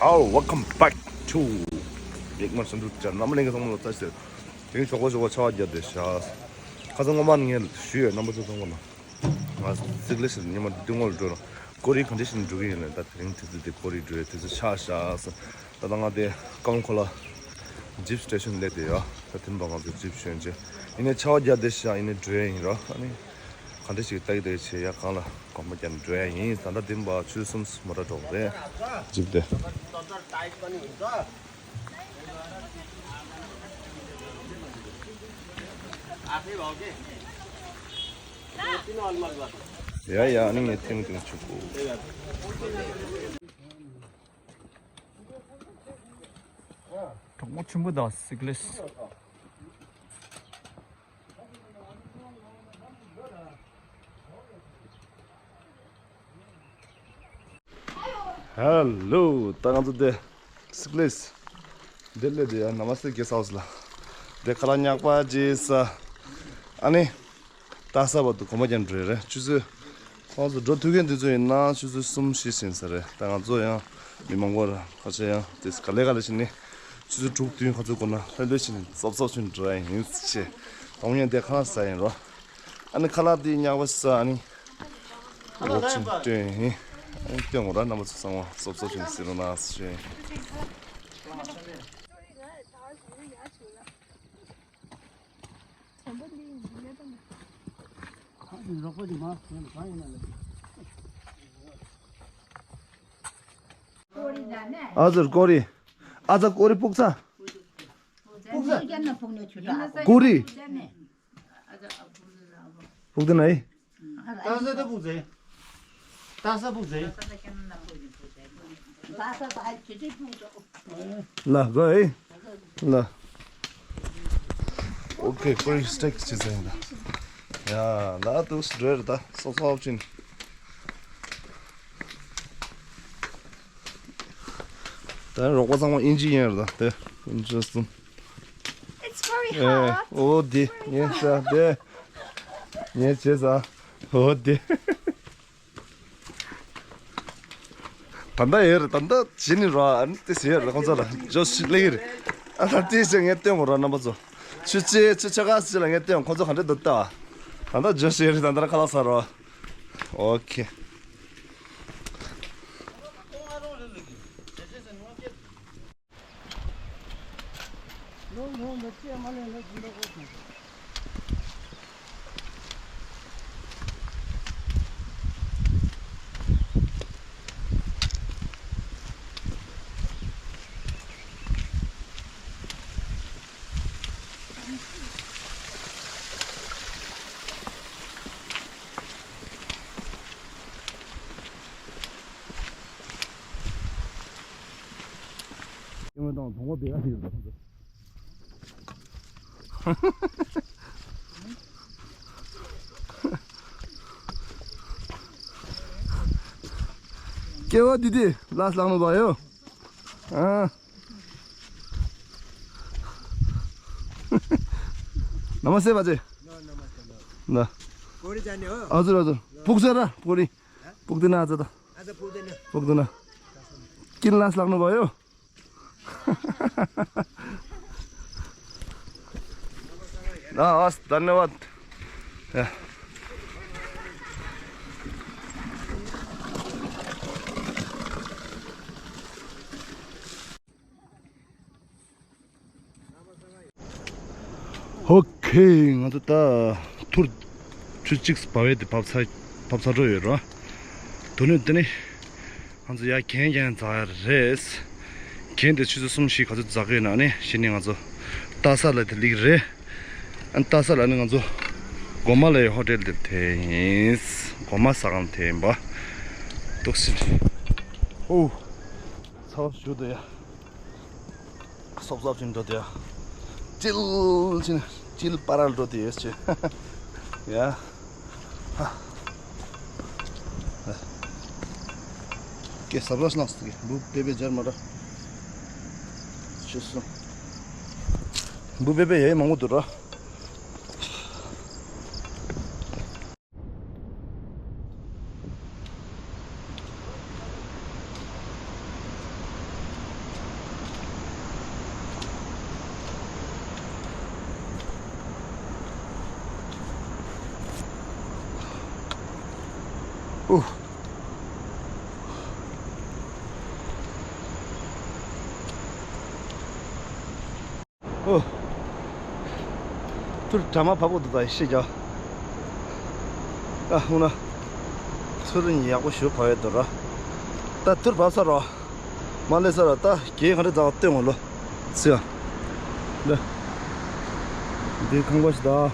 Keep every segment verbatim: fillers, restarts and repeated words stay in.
Oh, welcome back to Big Man Sandu channel. རྣམ་པ་ལྷན་རྒྱས་ཚང་མ་ལ་བཀྲ་ཤིས་བདེ་ལེགས། དེ་རིང་ཞོགས་པ་ཞོགས་པ་ཆར་པ་བརྒྱབ་བསྡད་ཤག་ཁ་སང་སྔོན་མ་ནས་ངས་ཞུས་ཡོད། རྣམ་པ་ཚོ་ཚང་མ་ལ་ང་སིག་ལེ་ཤི་ཉི་མ་བདུན་ངོ་ལ་འགྲོ་ན་ཀོ་རི་ག་འདྲ་ཞིག་འགྲོ་གི་ཡིན་ལབ། ད་དེ་རིང་དུས་ཚོད་དེ་ཀོ་རི་འགྲོ་ཡའི་དུས་ཚོད་ཆགས་ཤག་ད་ལྟ་ང་དེ་ཀམ་ཁོ་ལ་ཇིབ་སི་ཊེ་ཤན་སླེབས་བསྡད་ཡོད། ད་དེ་རིང་ང་ཚོ་ཇིབ་ཞོན་བྱས། ཡིན་ནའི་ཆར་པ་བརྒྱབ་བསྡད་ཤག་ཡིན་ནའི་འགྲོ་ཡ་ཡིན་རོ། ཨ་ནི། ག་འདྲ་ཞིག་ལྟ་གི་ལྟ་གི་བྱེད་ཡ། གང་ལ་གོམ་པ་རྒྱབ་ནས་འགྲོ་ཡ་ཡིན། ད་ལྟ་དེ་འབའ་ཆུ་ཚོད་གསུམ་མ་རག་འགྲོ་གི་རེད། ཇིབ་དེ། ཡ་ཡ། ཨ་ནི་ངས་ཐེངས་ཐེངས་ཆུ་ཁུག་གྲོགས་མོ་ཆེན་པོ་དང་སིག་ལེ་ཤི། ཧེ་ལོ། ད་ང་ཚོ་དེ་སིག་ལེ་སི་དེ་སླེབས་བསྡད་ཡ། ནམ་སྟེ་གེ་སི་ཧའུ་སི་ལ་དེ་ཁ་ལག་ཉག་པ་ཅིག་ཟ། ཨ་ནི་ལྟ་ས་བར་དུ་གོམ་པ་རྒྱབ་འགྲོ་ཡ་རེད། ཆུ་ཚོད་ཁོང་ཚོ་འགྲོ་ཐུབ་མཁན་དེ་ཚོ་ཡིན་ན་ཆུ་ཚོད་གསུམ་བཞི་ཕྱིན་ས་རེད། ད་ང་ཚོ་ཡང་མི་མང་པོ་ར་ཁ་ཤས་ཡང་དེ་ག་ལེ་ག་ལེ་བྱས་ནས་ཆུ་ཚོད་དྲུག་བདུན་ཁ་ཚོད་འགོར་ན་ལྷོད་ལྷོད་བྱས་ནས་ཙོབ་ཙོབ་བྱས་ནས་འགྲོ་ཡ་ཡིན་ཟེར་བྱས། དང་པོ་ཉིད་དེ་ཁ་ལག་ཟ་ཡིན་རོ། ཨ་ནི་ཁ་ལག་དེ་ཉག་པ་ཟ། ཨ་ནི་འོག་ཆེན་སྟོན་ཡིན། ཨ་ནི་སྟོན་འོ་ར། རྣམ་པ་ཚོ་ཚང་མ་ཙོབ་ཙོབ་བྱས་ནས་གཟིགས་རོགས་གནང་ཟེར་ཞུ་ཡིན། ཨ་ཙི་ཀོ་རི། ཨ་ཙི་ཀོ་རི་ཕུག་ཚ། ཀོ་རི། ཕུག་དེ་ན་ཡི། ཏ་ས་ཏ་ཕུག་ཚ། ཏ་ས་ཕུག་ཚ། ལ་གོ་ཨེ། ལ། ཨོ་ཁེ། ཀོ་རི་སི་ཊེག་སི་བྱེད་ས་ཡིན་ད། ཡ་ལ་དུ་སི་འགྲོ་རེད་ད། སོབ་སོབ་ཕྱིན། ད་རོགས་པ་ཚང་མ་ཨིན་ཇི་ཡིན་རེད་ད། དེ་ཨིན་ཇི་གསུམ། It's very hot. ཨོ་དེ་ངས་ཟ་དེ། ངས་བྱས་ཟ། ཨོ་དེ། ད་ལྟ་ཡོད་རེད། ད་ལྟ་བྱེད་ནི་རོ། ཨ་ནི་དེ་བྱེད་ཡོད་རེད། ཁོང་ཚོ་ལ་ཇོ་ཤི་ལེགས་རེད། ཨ་ད་དེ་བྱེད་ངས་སྟོན་གོ་རོ། རྣམ་པ་ཚོ་ཆུ་ཆེ་ཆུ་ཆ་ག་སི་ལ་ངས་སྟོན། ཁོང་ཚོ་ག་འདྲ་འདུག་ལྟ་བ། ད་ལྟ་ཇོ་ཤི་ཡོད་རེད། ད་ལྟ་ཁ་ལག་ཟ་རོ། ཨོ་ཁེ། ཡང་དང་དོང་བ་བེ་ག་ཡོད་པ། སྐྱེ་བ་འདི་དེ་ལ་སླང་ནོ་བ་ཡོ། ཨ། ནམ་སེ་བ་ཅེ། ན། ཨ་ཟུར་ཨ་ཟུར། ཕུག་ཟེར་ར་ཕུག་རི། ཕུག་དེ་ན་ཨ་ཟུར་ད། ཕུག་དེ་ན། ཀིན་ལ་སླང་ནོ་བ་ཡོ། ལ་ཨ་ཟུར་ད་ནེ་བ། ཡ། ཨོ་ཁེ། ང་ཚོ་ད་ཐུར་ཆུ་གཅིག་བབས་ཡས་དེ་བབས་ཚར་བབས་ཚར་འགྲོ་ཡོད་ར། དོ་ནི་དེ་ནི་ང་ཚོ་ཡ་གན་གན་འཛེག་ཡ་རེད། གན་དེ་ཆུ་ཚོད་གསུམ་བཞི་ག་ཚོད་འཛེག་གི་ཡོད་ན་ནི་གཞི་ནས་ང་ཚོ་ལྟ་ས་ལ་དེ་སླེབས་རེད། ཨ་ལྟ་ས་ལ་ནི་ང་ཚོ་གོ་མ་ལ་ཡ་ཧོ་ཊེལ་དེ་དེ་ཡིན། གོ་མ་ཟ་ཁང་དེ་ཡིན་པ། ཏོག་ཙམ། ཨོ། ཚ་བ་ཞུ་འདུག་ཡ། སོབ་སོབ་ཅིག་འགྲོ་དེ་ཡ། ཅིལ་ཅིལ་ཅིལ་པ་རལ་འགྲོ་དེ་ཡོད་ཅེ། ཡ། ཧ། ཀེ་སབ་ར་སྣང་སྟེ་འབུ་པེ་པེ་སྦྱར་མ་ར། ཆུ་སོ། འབུ་པེ་པེ་ཡ་མང་པོ་འདུག་ར། ཨུ། ཨོ། ཐུར་གྲ་མ་བབ་པོ་འདུག་ད་ཤི་རྒྱ། ཨ་ཧུ་ན། ཐུར་ཡག་པོ་ཞུ་བ་ཡོད་དུ་ར། ད་ཐུར་བབ་ས་རོ། མ་ལེ་ས་ར་ད་གེ་ག་རེ་ཛག་སྟོན་ངོ་ལོ། ཚིའ། འདི། འདི་ཁང་པ་ཞིག་ད།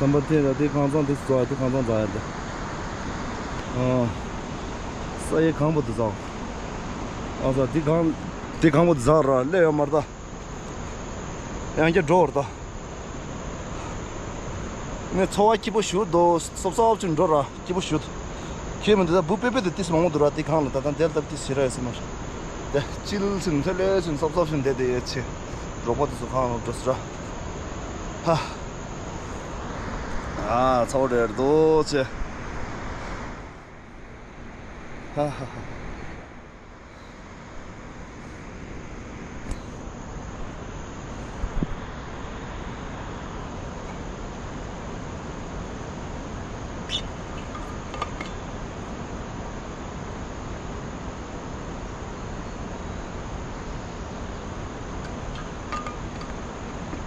ཟམ་པ་དེ་ལ་དེ་ཁང་ཚང་དེ་ཚོ་དེ་ཁང་ཚང་ཛག་ཡ་དེ། ཨ། ས་ཡི་གང་པོ་དེ་ཛག་ཨ་ས་དེ་གང་། དེ་གང་པོ་དེ་ཛག་ར་ལེ་ཡོད་མར་ད། ཡང་བསྐྱར་འགྲོ་བར་ད། ངས་འཚོ་བ་སྐྱིད་པོ་ཞུ་དོ་སོབ་སོབ་ཅིག་འགྲོ་ར་སྐྱིད་པོ་ཞུ། ཁྱེད་མི་འདི་ད་བུ་པེ་པེ་དེ་ཏིས་མང་པོ་འདུག་ར་དེ་གང་ལ་ད་ད་འདེལ་ད་ཏིས་ཟེར་ར་ཡོད་ས་མ་རེད། དེ་ཅིལ་ཅིང་ལྷོད་ལྷོད་ཅིང་སོབ་སོབ་ཅིག་བསྡད་དེ་ཡོད་ཆེ། རོགས་པ་དེ་ཚོ་གང་ལ་འགྲོ་ཟེར་ར། ཧ། ཨ་ཚ་བོ་རེད་འདུག་ཅེ། ཧ་ཧ་ཧ།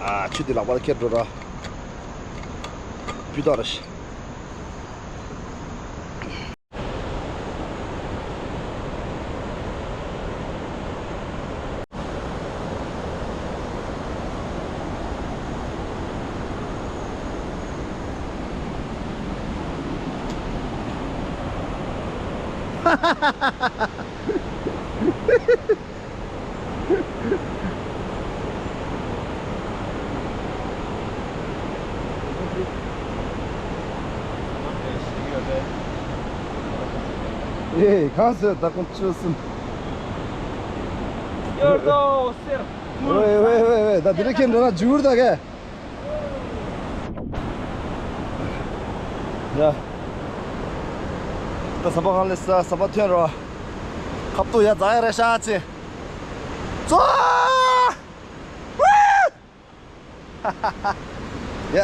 ཨ་ཆུ་དེ་ལག་པར་ཁྱེར་འགྲོ་ར། སྤུས་དག་ར་ཤི། ཨེ། གང་ཟེར་ད་ཁོང་བཅུ་གསུམ། ཡོད་དོ་ཟེར། ཝེ་ཝེ་ཝེ་ཝེ། ད་དེ་རིང་ཁྱེད་འགྲོ་ན་འཇུར་ད་གས། ཡ། ད་ཟམ་པ་གང་ལས་ས་ཟམ་པ་ཐོན་རོ། ཁབ་ཏུ་ཡ་ཛ་ཡ་རེ་ཤ་ཚེ། ཙོ། ཡ།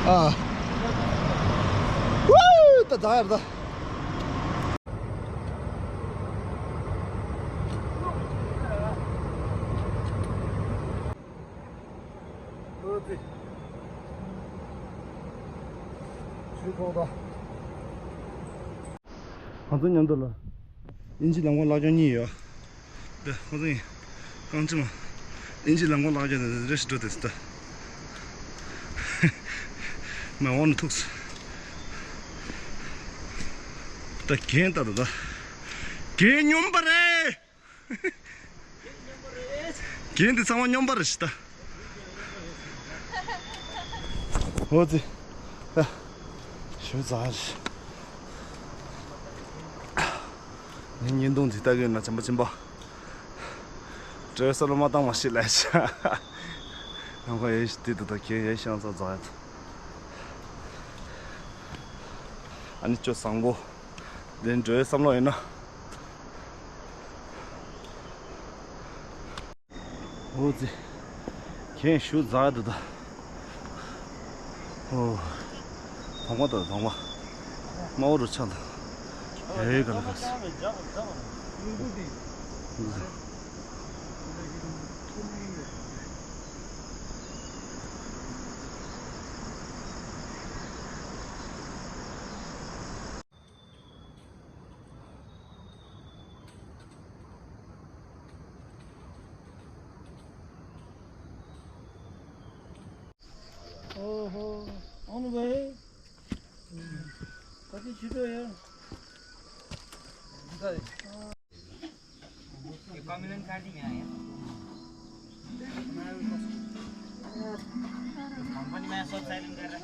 ཨ། ཝུ། ད་ད་ཡར་ད། ཨོ་ཙི། ཆུ་ཐོག་ད། ང་ཚོ་མཉམ་དུ་ལ། དབྱིན་ཇི་ལམ་ཁ་བཀླགས་ཀྱང་གཉིས་ཡོད། འདི་ཁོ་ཚོ་ཡིན། རྐང་གཅིག་མ། དབྱིན་ཇི་ལམ་ཁ་བཀླགས་ཀྱང་འདི་རེ་ཞིག་འགྲོ་དེ་ད། མ་འོང་ནི་ཐུགས། ད་རྒན་ལྟ་དུ་ད། རྒན་སྨྱོན་པ་རེད། རྒན་འདི་ཚང་མ་སྨྱོན་པ་རེད་ཤི་ད། འོ་ཙི། ཨ། ཞུ་ཙང་ཤི། ངས་བརྙན་ཐུང་འདི་ལྟ་གི་ཡོད་ན་བྱམས་པ་ཆེན་པོ། བྲོས་ས་ལོ་མ་བཏང་མ་ཤི་ལས་ཤ། ཡང་ཁོ་ཡེ་ཤི་དེ་དུ་ད་ཁྱེད་ཡེ་ཤང་ཚ་ཛ་ཡ། ཨ་ནི་ཅོ་བཟང་པོ། དེ་འགྲོའི་བསམ་བློ་ཡིན་ན། འོ་ཙི། ཁྱེད་ཞུ་ཛ་འདུག་ད། ཨོ། དོང་པ་དང་དོང་པ། དམའ་བོ་རུ་ཆགས་འདུག་ཨེ་ག་ལ་ག་སི། ओहो, आउनु भयो। कति छिटो यार। यो कम्युनियन कार्ड यहाँ। कम्पनीमा सब साइन गरेर।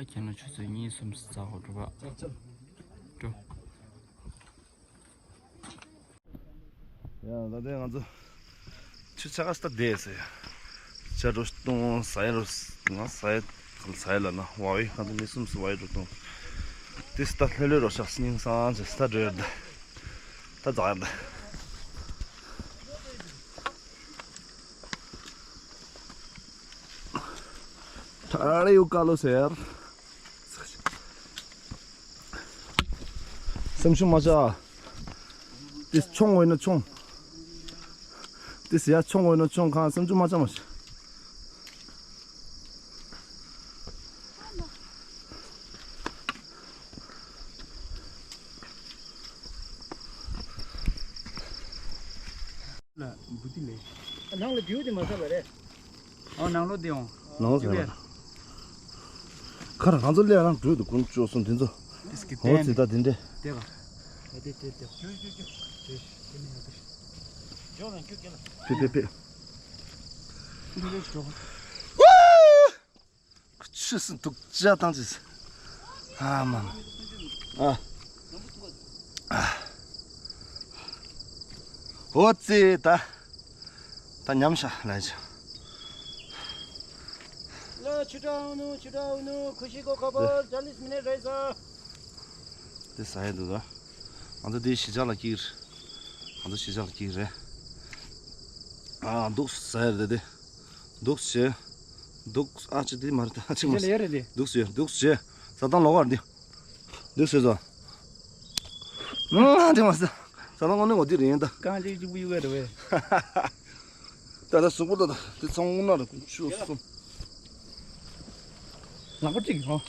ཁྱེད་རང་ཆུ་ཚོད་གཉིས་གསུམ་ཙམ་འགོར་འགྲོ་བ། འགྲོ། ཡ། ད་ལྟ་ང་ཚོ་ཆུ་ཚོད་ཁ་སྟ་བསྡད་ཟེར་ཡ། ཇ་འགྲོ་བཏུང་ཟ་ཡ་རོ། ང་ཟ་ཡ་ཟ་ཡ་ལ་ན་བ་བའི་ང་ཚོ་མི་གསུམ་སུ་བ་ཡ་འགྲོ་བཏུང་། དེ་སྟ་ལྷོད་ལྷོད་རོ་ཤག་སྙིང་སང་ཅེ་སྟ་འགྲོ་ཡ་ད། ད་འཛག་ཡ་ད། ཁྲ་རེ་ཡུ་ཀ་ལོ་ཟེར། སེམས་ཤུགས་མ་ཆག་དེ་མཆོང་འོས་ན་མཆོང་། དེ་ཡ་མཆོང་འོས་ན་མཆོང་། གང་སེམས་ཤུགས་མ་ཆག་མ་ཆག་ལ་འབུ་ཏི་ལེ། ནང་ལ་བིའུ་དེ་མ་ཟ་བ་རེད། ཨོ་ནང་ལོགས་དེ་ཡོང་། ནང་ལོགས་དེ་ཡོང་། ཁར་ང་ཚོ་ལས་རང་འགྲོས་དུ་ཀུན་སྤྱོད་གསུམ་དེ་ཚོ། ཏིས་ཀི་ཧོ་ཏན་ཙི་ད་དེ་འདྲས། དེ་ག་དེ་དེ་དེ། ཇོ་ཇོ་ཇོ། དེ་དེ་ནི་ཡང་དེ། ཇོ་ལ་ཁྱོད་ཀྱི་ལ། ཕེ་ཕེ་ཕེ། འདི་རེད་ཇོ། ཆུ་སྲིན་དུག་ཅག་བཏང་ཅིག་ཨ་མ་མ། ཨ། ཨ། ཨོ་ཙི་ད། ད་ཉམས་ཤ་ལ་ཅི། ལ་ཆུ་དྲང་ནུ་ཆུ་དྲང་ནུ་ཁུ་ཤི་གོ་ཁ་པར་ཅཱ་ལིས་མི་ནེ་རེ་ས། དེ་ཟ་ཡ་འདུག་ད། ང་ཚོ་དེ་གཞིས་ཆགས་ལ་སྐྱིད་རེད། ང་ཚོ་གཞིས་ཆགས་ལ་སྐྱིད་རེད། ཨ་འདུག་ཟ་ཡ་རེད་དེ། འདུག་བྱེད། འདུག་ཨ་ཅི་དེ་མ་རེད་ད་ཅི་མ་རེད། ལེ་རེད་དེ། འདུག་བྱེད་འདུག་བྱེད། ཟ་སྟངས་ལོག་པ་རེད་དེ། འདུག་བྱེད་ཟོ། ཨ་དེ་མ་ཟ། ཟ་སྟངས་དངོས་གནས་འོ་དེ་རེད་ཡིན་ད། རྐང་གཅིག་གཅིག་པུ་གཡུག་ཡ་རེད་བས། ད་ད་གཟུགས་པོ་ད་ད་དེ་ཚང་མ་ན་རེད་ཀུན་ཆུ་སོང་། ལག་པ་གཅིག་ཧོ།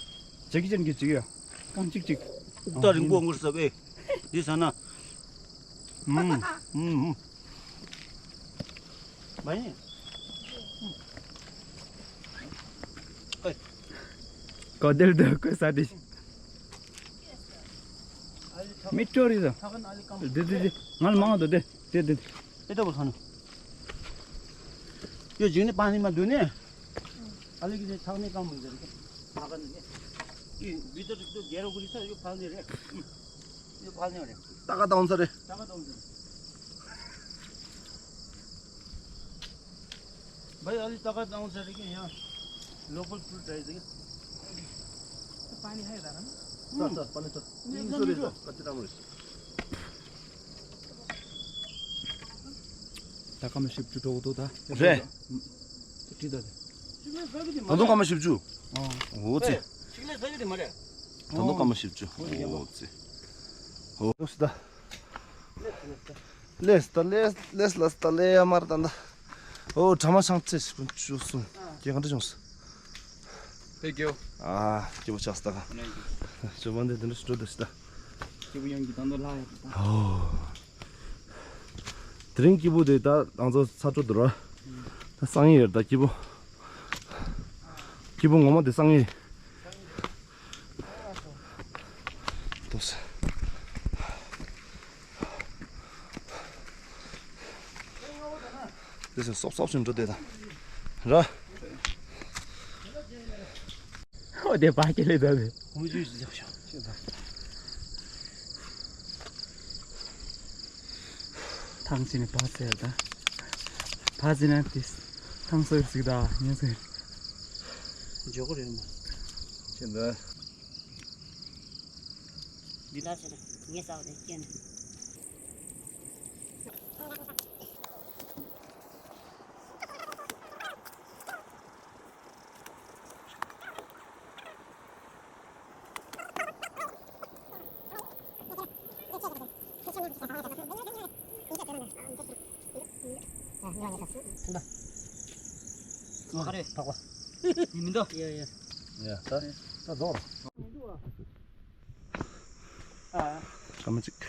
ཇེ་ཀི་ཅན་གྱི་གཅིག་ཡ། རྐང་གཅིག་གཅིག་ཨུ་ཏ་རིང་པོ་ངུར་ཟ་བས། འདི་ཟ་ན། ཨུམ། ཨུམ། ཨུམ། མ་ཡིན། ཨེ། གོ་དེར་འདུག་གོ་ས་དེ། མི་སྤྲོ་རི་ཟ། དེ་དེ་དེ། ང་ལ་མང་དུ་དེ་དེ་དེ། ཨེ་ལྟ་བུ་ཁ་ནོ། ཡོད་ཇིང་ནི་པ་ནི་མ་འདུག་ནི། ཨ་ལི་གི་ཚགས་ནི་གང་མི་འདུག་རེད། ཨ་ག་ནི་ནི། ཡི་བི་ཏ་རིག་ཏུ་རྒྱལ་རོ་གུ་རི་ས་ཡོད་ཕ་ནི་རེད། ཡོད་ཕ་ནི་རེད། ད་ག་དང་ས་རེད། ད་ག་དང་ས་རེད། བའི་ཨ་ལི་ད་ག་དང་ས་རེད་ཀྱི་ཡང་། ལོ་ཀལ་ཕུ་ཌི་རེད་ཟེར། པ་ནི་ཧེ་ད་རམ། ས་ས་པ་ནི་ས། ཡིན་ས་རེད་ད་ཀ་ཏི་རམ་རེད། ད་སྐར་མ་བཞི་བཅུ་འགྲོ་གི་འདུག་ད། རེད། ད་དྲིས་ད་དེ། ད་དུང་སྐར་མ་བཞི་བཅུ། ཨོ། འོ་ཙི། ད་དུང་སྐར་མ་བཞི་བཅུ། འོ་ཙི། འོ་ཙི་ད། ལེས་ད་ལེས་ལེས་ལ་ད་ལེ་ཡ་མར་ད་ད། ཨོ་གྲ་མ་ཤང་ཚེ་ཞིག་ཀུན་ཆུ་སོང་། ཀྱེ་གང་འདྲ་བྱུང་སོང་། ཕེ་ཀྱོ། ཨ་སྐྱིད་པོ་ཆགས་སོང་ད་ག་ཅོ་མ་འདི་འདི་འདྲ་ཞིག་འགྲོ་འདུག་ཞིག་ད། སྐྱིད་པོ་ཡོང་གི་ད་འདོད་ལྷ་ཡ་ད། ཨོ། དེ་རིང་སྐྱིད་པོ་དེ་ད་ང་ཚོ་ཚ་དྲོད་དུ་ར། ད་སང་ཡིན་ཡོད་ད་སྐྱིད་པོ། སྐྱིད་པོ་ངོ་མ་དེ་སང་ཡིན། ཏོས། དེ་སོག་སོག་ཞིག་འགྲོ་དེ་ད། ར། ཨོ་དེ་བ་ཀེ་ལེ་ད་དེ། ཁོང་ཚོས་ཟེར་ཤག་ཤག་ད། ཐང་ཆེན་ནས་བ་ཟེར་ད། བ་ཟེར་ན་དེ། ཐང་སོ་ཟིག་ད་ཉན་སོ། འཇོག་གི་རེད་མ། ཁྱེད་ད། འདི་ལ་ཟེར་ན་ངས་ཟ་བ་དེ་སྐྱེ་ནས། མ་ཁ་རེ་ཐོག་པ། ཡིན་མི་འདུག་ཡ་ཡ། ཡ་ད་ད་རྫོགས། ཨ། སྐར་མ་གཅིག་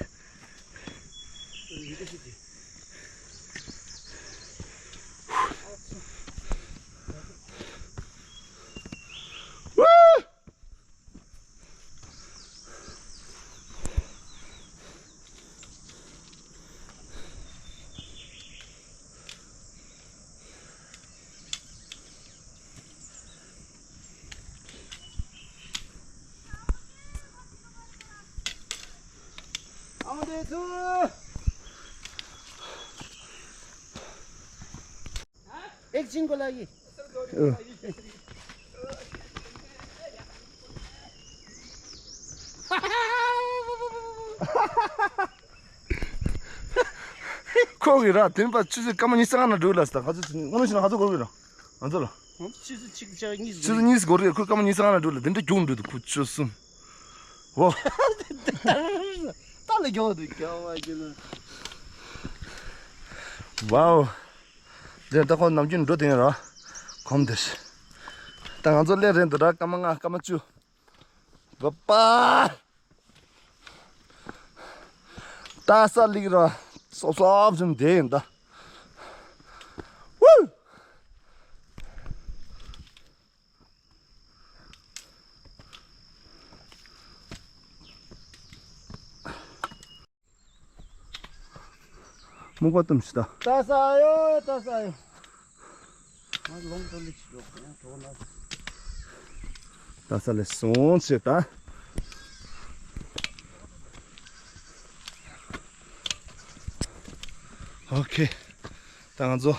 དེ་ཚོ། ཨེག་ཅིང་གོ་ལ་ཡི། ཁོ་གི་ར་དེན་པ་ཆུ་ཚོད་སྐར་མ་ཉི་ཤུ་རྩ་ལྔ་ན་འགྲོ་ལ་ས། ང་ཚོ་ང་ཚོ་ཞིག་ན་ང་ཚོ་འགོར་གི་ར། ང་ཚོ་ལ། ཆུ་ཚོད་གཅིག་ཆ་གཉིས། ཆུ་ཚོད་གཉིས་འགོར་གི། ཁོ་སྐར་མ་ཉི་ཤུ་རྩ་ལྔ་ན་འགྲོ་ལ། དེ་འདྲ་རྒྱུག་འགྲོ་འདུག་ཁོ་ཆུ་གསུམ། ཝོ། ད་ལ་རྒྱུག་འདུག་རྒྱག་བ་རྒྱུ་ན། ཝའོ། འདིར་ད་ཁོ་ནམ་རྒྱུན་འགྲོ་དེ་ཡིན་ར། གོམ་དེ། ད་ང་ཚོ་སླེབས་རན་འདུག་ར། སྐར་མ་ལྔ་སྐར་མ་བཅུ། བ་པ། ད་ས་ལིག་ར། སོབ་སོབ་བྱུང་བསྡད་ཡིན་ད། ཝུ། སྨུག་པ་བཏུམས་ཤིག་ད། ད་ས་ཡོ་ད་ས་ཡོ། ང་ལོང་ཏོ་ལི་ཆི་ཡོ་ཡང་གྲོགས་ན། ད་ས་ལས་སོང་ཆེ་ད། ཨོ་ཁེ། ད་ང་ཚོ་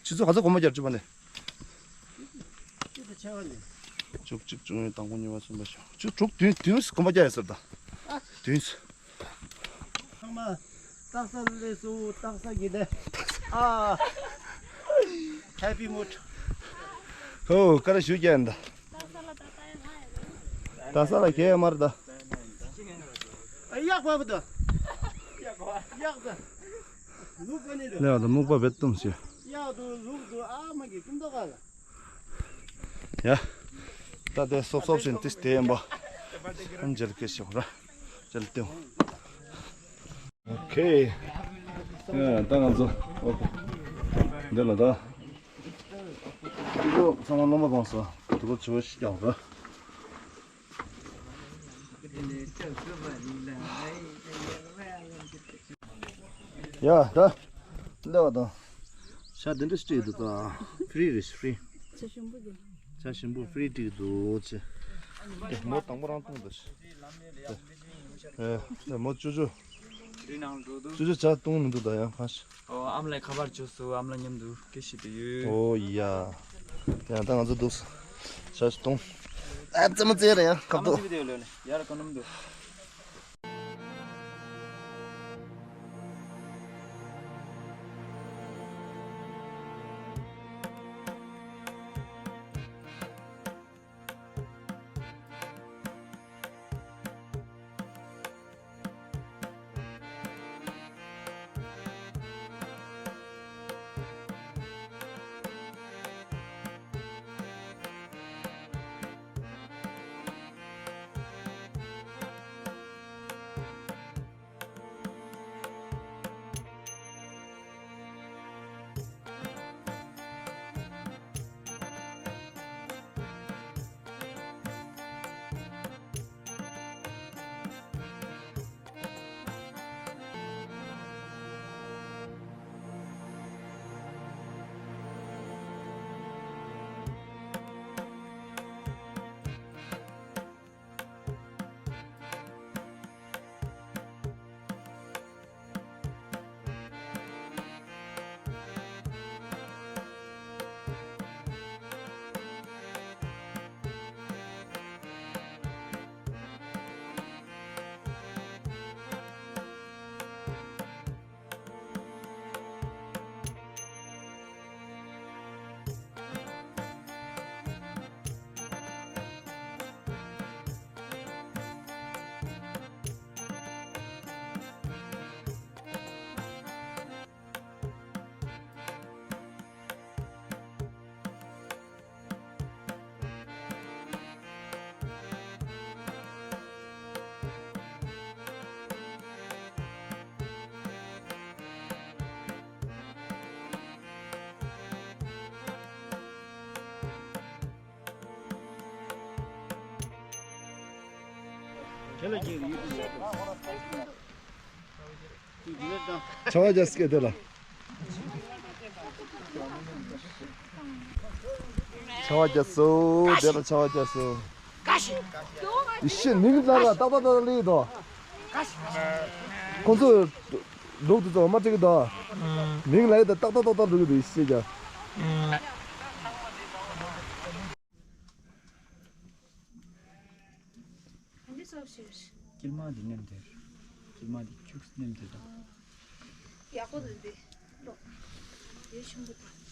ཆུ་ཚོད་ག་ཚོད་གོམ་པ་རྒྱག་བཅུ་པ་ནས། ཆུ་ཚོད་ཆ་བ་ནས། བཅུ་གཅིག་བཅུ་གཉིས། དང་པོ་གཉིས་པ་གསུམ་པ་བཞི་པ། བཅུ་དྲུག་བདུན་བདུན་གོམ་པ་རྒྱག་ཡོད་ཟེར་ད། བདུན། ཚང་མ་སྟག་ས་ལས་སུ་སྟག་ས་གི་ལས། ཨ། Happy mood. ཧོ་ཀ་ར་ཞུ་རྒྱག་ཡིན་ད། ད་ས་ལ་གས་མར་ད། ཡག་པ་བུ་ད། ཡག་ད། ལུག་ག་ནས་ད། ལས་བ་ད་སྨུག་པ་བེད་གཏུམ་ཞེས། ཡག་ད་ལུག་ད་ཨ་མ་གི་ཀུན་ཏོ་ག་ལ། ཡ། ད་དེ་སོབ་སོབ་བཞིན་ཏིས་དེ་ཡིན་པ། ཨན་ཇལ་ཀེ་ཤོག་ར། ཇལ་ཏེའོ། ཨོ་ཁེ། ཡ་ད་ང་ཚོ། ཨོ་ཁེ། འདི་ལ་ད། འདི་ཚོ་ཚང་མ་སློབ་མ་གང་ས། དུ་བ་ཆུ་བ་ཞིག་ཀྱང་ར། ཡ་ད། འདི་བ་དང་། ཤ་འདི་འདྲ་སྤྲད་འདུག་ད། ཧྥི་རི་རེད་ཧྥི་རི། ཤ་ཞིམ་པོ་འདི། ཤ་ཞིམ་པོ་ཧྥི་རི་སྤྲད་འདུག་ཅེ། དེ་མོ་དང་པོ་རང་བཏུང་འདུག་ཅེ། ཨེ། དེ་མོ་ཅུ་ཅུ། རི་ནང་འགྲོ་འདུག་ཅུ་ཅུ་ཇ་བཏུང་མི་འདུག་ད་ཡང་ཕ་ཤ། ཨོ་ཨམ་ལས་ཁ་པར་བྱོས་སུ་ཨམ་ལ་མཉམ་དུ་སྐད་ཤེས་དུ་ཡོད། ཨོ་ཡ། ཡང་ད་ང་ཚོ་འདུག་ཇ་ཞིག་བཏུང་། ཨ་ཙི་མ་ཙེ་རེད་ཡང་ཁབ་ཏུ། ཡར་ག་ནམ་འདུག་ཆ་བ་རྒྱ་སྐད་དེ་ལ། ཆ་བ་རྒྱ་སོ་དེ་ལ་ཆ་བ་རྒྱ་སོ། ཡི་ཤེས་ནིང་ལ་ར་ཏག་ཏག་ཏག་ཏག་ལི་དོ། ཁོང་ཚོ་འབྲོག་དུ་ཚོ་མ་སྤྲད་གི་འདུག་མིང་ལ་ཡི་ད་ཏག་ཏག་ཏག་ཏག་འགྲོ་གི་འདུག་ཤེས་ཀྱང་། འདི་སོབ་ཤེར། དཀྱིལ་མ་འདི་ནེམ་དེར། དཀྱིལ་མ་འདི་ཁྱུག་ནེམ་དེ་དང་། ཡག་པོ་འདུག་འདི། ལོ། འདི་ཆུང་པོ་དང་།